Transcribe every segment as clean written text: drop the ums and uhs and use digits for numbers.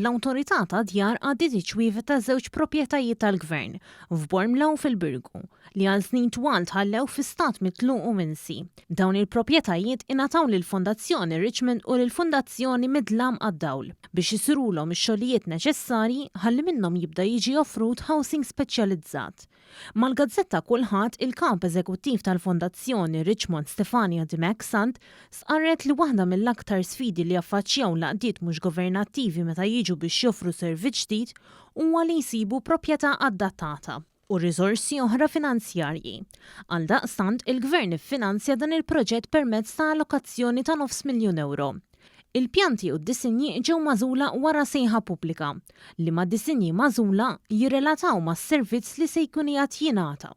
l-Awtorità tad-Djar għaddiet iċ-ċwievet ta' żewġ proprjetajiet tal-Gvern, f'Bormla u fil-Birgu, li għal snin twal tħallew fi stat mitluq u minsi. Dawn il-proprjetajiet ingħataw lill-Fondazzjoni Richmond u lill-Fondazzjoni Mid-Dlam għad-Dawl biex isirulhom ix-xogħlijiet neċessarji ħalli minnhom jibda jiġi offrut housing speċjalizzat. Mal-gazzetta Kullħadd, il-Kap Eżekuttiv tal-Fondazzjoni Richmond Stefania Dimech Sant stqarret li waħda mill-aktar sfidi li jaffaċċjaw l-għaqdiet mhux governattivi meta jiġu biex joffru servizz ġdid huwa li jsibu proprjetà adattata u riżorsi oħra finanzjarji. Għaldaqstant, il-Gvern iffinanzja dan il-proġett permezz ta' allokazzjoni ta' nofs miljun ewro. Il-pjanti u d-disinji ġew magħżula wara sejħa pubblika, liema disinji magħżula jirrelataw mas-servizz li se jkun qiegħed jingħata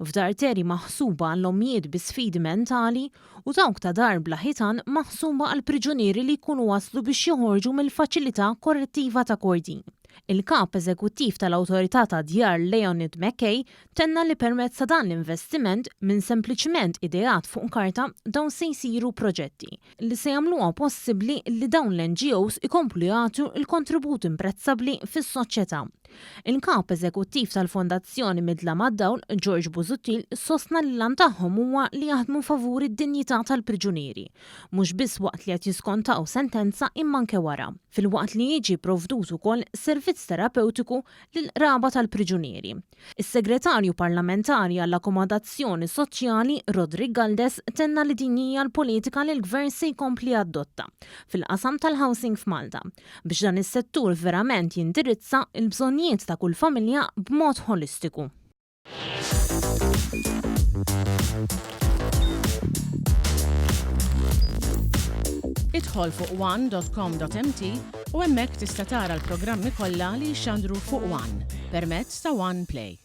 f'darteri maħsuba għall-ommijiet bi sfidi mentali u dawk ta' dar bla ħitan maħsuba għall-priġunieri li jkunu waslu biex joħorġu mill-Faċilità Korrettiva ta' Kordin. Il-Kap Eżekuttiv tal-Awtorità tad-Djar Leonid McKay tenna li permezz ta' dan l-investiment, minn sempliċiment ideat fuq karta, dawn se jsiru proġetti, li se jagħmluha possibbli li dawn l-NGOs ikomplu jagħtu l-kontribut imprezzabbli fis-soċjetà. Il-Kap Eżekuttiv tal-Fondazzjoni Midlam għad-Dawl, George Busuttil, sostna li l-għan tagħhom huwa li jaħdmu favur id-dinjità tal-priġunieri, mhux biss waqt li qed jiskontaw sentenza imma anke wara, filwaqt li jiġi pprovdut ukoll servizz terapewtiku lill-qraba tal-priġunieri. Is-Segretarju Parlamentari għall-Akkomodazzjoni Soċjali, Roderick Galdes, tenna li din hija l-politika li l-Gvern se jkompli jaddotta fil-qasam tal-housing f'Malta, biex dan is-settur verament jindirizza l-bżonnijiet ta' kull familja b'mod ħolistiku. Idħol fuq one.com.mt u hemmhekk tista' tara l-programmi kollha li jixxandru fuq One permezz ta' One Play.